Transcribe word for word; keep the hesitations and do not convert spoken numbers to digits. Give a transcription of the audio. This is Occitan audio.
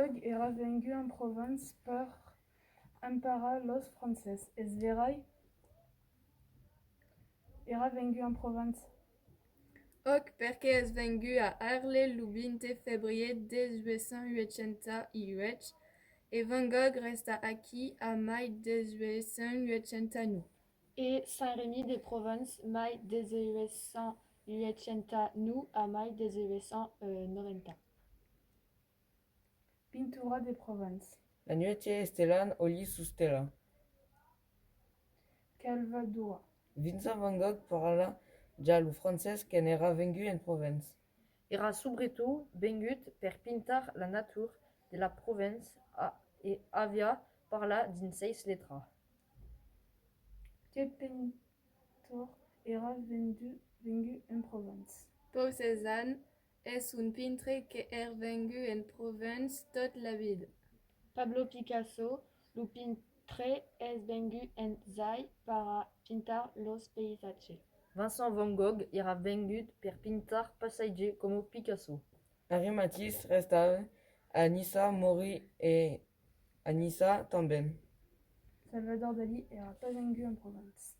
Gogh èra vengut en Provença per emparar los Francés, es verai? Èra vengut en Provença. Òc, perque es vengut a Arle lo vint febrièr dètz-e-uèch cent uèchanta-e-uèch, e Van Gogh rèsta aquí a mai dètz-e-uèch cent uèchanta-nòu. E Saint-Remy de Provence, mai dètz-e-uèch cent uèchanta-nòu a mai dètz-e-uèch cent novanta. Pintura de Provence. La nuèch estela, olhir sos tela. Calvadura. Vincent Van Gogh parla ja lo francés quand èra vengut en Provença. Èra subretot vengut per pintar la natura de la Provença a-, e aviá parlat dins seis letras. Qué pintor èra vendu-, vengut en Provença? Paul Cézanne es un pintre que es vengut en Provença tot la vida. Pablo Picasso, lo pintre es vengut en Zai per a pintar los paisatges. Vincent Van Gogh èra vengut per pintar paisatges coma Picasso. Henri Matisse restava a Niça, morí e a Niça tanben. Salvador Dalí èra pas vengut en Provença.